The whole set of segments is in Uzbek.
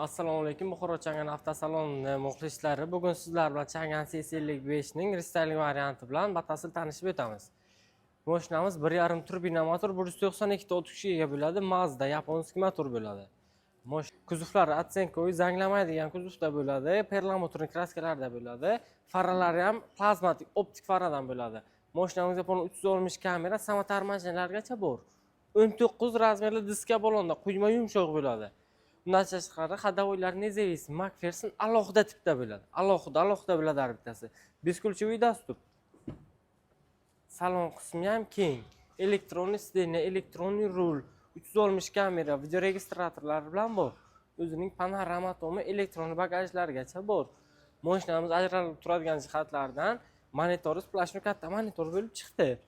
Assalomu alaykum, Buxoro Changan avtosaloni muxlislari. Bugun sizlar bilan Changan CS55 ning рестайлинг varianti bilan batafsil tanishib o'tamiz. Mashinamiz 1.5 turbina motor, 192 ta ot kuchiga ega bo'ladi. Mazda японский motor bo'ladi. Kuzovlari оцинковый, zanglamaydigan kuzovda bo'ladi, перламутр краска larda bo'ladi. Faralari ham plazmatik optik faradan bo'ladi. Mashinamizda 360 kamera, самоторможения largacha bor. 19 размер li diska balonda, quyma yumshoq bo'ladi. Undan tashqari ходовой lar независимый, Макферсон alohida tipda bo'ladi. Alohida, alohida bo'ladi har bittasi. Бесключевой доступ. Salon qismi ham keng. Электронный сиденье, электронный rul, 360 kamera, видеорегистратор lar bilan bor. O'zining panorama tomi, elektron bagajlargacha bor. Mashinamiz ajralib turadigan jihatlardan monitori сплошной katta monitor bo'lib chiqdi.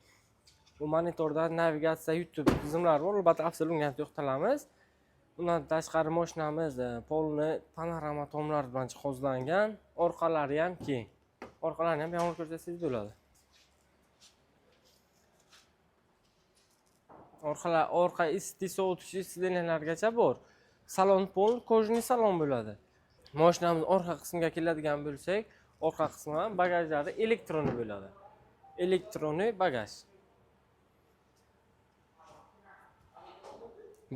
Bu monitorda navigatsiya, YouTube tizimlari bor. Albatta, batafsil unga ham to'xtalamiz. Undan tashqari mashinamiz полный panorama tomlar bilan jihozlangan, orqalari ham keng. Orqalarini ham bemalol ko'rsatsangiz bo'ladi. Orqalar, orqa isitish, sovutish сиденья largacha bor. Salon пол кожаный salon bo'ladi. Mashinamiz orqa qismiga keladigan bo'lsak, orqa qismi ham bagajlari электронный bo'ladi. Электронный bagaj.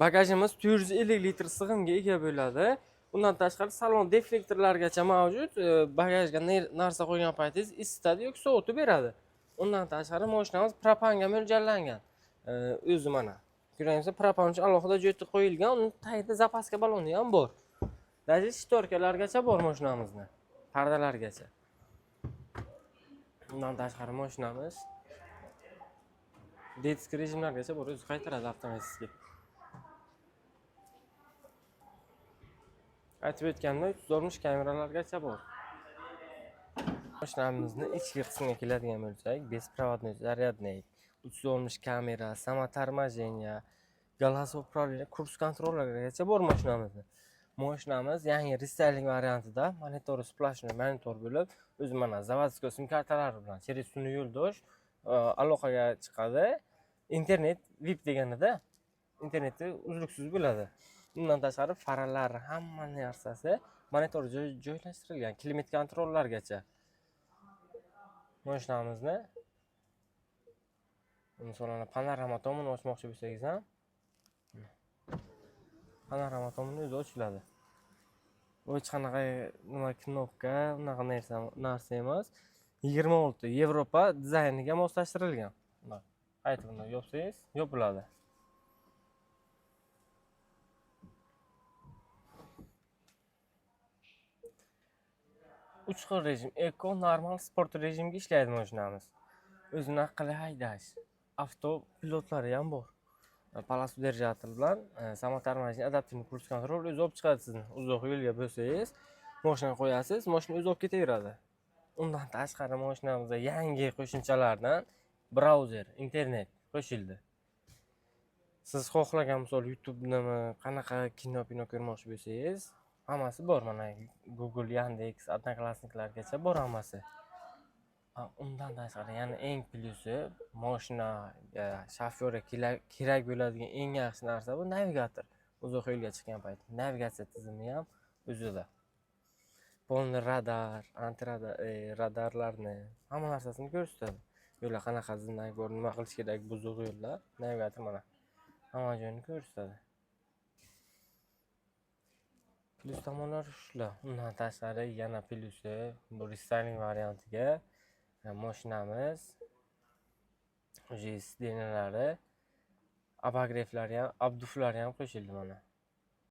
Bagajimiz 450 litr sig'imga ega bo'ladi. Undan tashqari salon deflektorlargacha mavjud. Bagajga narsa qo'ygan paytingiz isitadi yoki sovutib beradi. Undan tashqari mashinamiz propanga mo'ljallangan. O'zi mana. Ko'ryapsiz, propan uchun alohida joy qo'yilgan, uning tagida запаска baloni ham bor. Даже шторка largacha bor mashinamizni. Pardalargacha. Undan tashqari mashinamiz детский rejimlargacha bor, o'zi qaytaradi avtomatik. Aytib o'tganimdek, 360 kameralargacha bor. Mashinamizni ichki qismiga keladigan bo'lsak, беспроводной зарядник, 360 kamera, самоторможение, голосовое управление, круиз контроль largacha bor mashinamizni. Mashinamiz yangi рестайлинг variantida, monitori сплошной monitor bo'lib, o'zi mana заводской sim kartalari bilan через sun'iy yo'ldosh aloqaga chiqadi. Internet VIP deganida interneti uzluksiz bo'ladi. Undan tashqari faralar, hamma narsasi monitor joylashtirilgan, климат контроль largacha. Mashinamizni masalan panorama tomini ochmoqchi bo'lsangiz ham panorama tomini o'zi ochiladi. Bu hech qanaqa nima knopka, unaqa narsa emas. 26 Yevropa dizayniga moslashtirilgan. Bunday qaytib bunday yopsangiz yopiladi. Uch xil rejim: eko, normal, sport rejimga ishlaydi mashinamiz. O'zini aqli haydash. Avto pilotlari ham bor. Полосодержатель bilan самоторможение, адаптивный круиз контроль o'zi olib chiqadi sizni. Uzoq yo'lga bo'lsangiz, mashina qo'yasiz, mashina o'zi olib ketaveradi. Undan tashqari mashinamizda yangi qo'shimchalardan brauzer, internet qo'shildi. Siz xohlagan misol YouTube'nimi, qanaqa kino pino ko'rmoqchi bo'lsangiz, hammasi bor mana Google, Yandex, Одноклассник largacha bor hammasi. Undan tashqari yana eng plyusi mashinaga, shofyorga kerak bo'ladigan eng yaxshi narsa bu navigator. Uzoq yo'lga chiqqan payt navigatsiya tizimi ham o'zida. Полный radar, antiradar, radarlarni hamma narsasini ko'rsatadi. Yo'lda qanaqa знак bor, nima qilish kerak buzuq yo'lda, navigator mana hamma joyini ko'rsatadi. Plyus tomonlari shular. Undan tashqari yana plyusi bu рестайлинг variantiga mashinamiz уже сиденья lari, обогрев lari ham, обдув lari ham qo'shildi mana.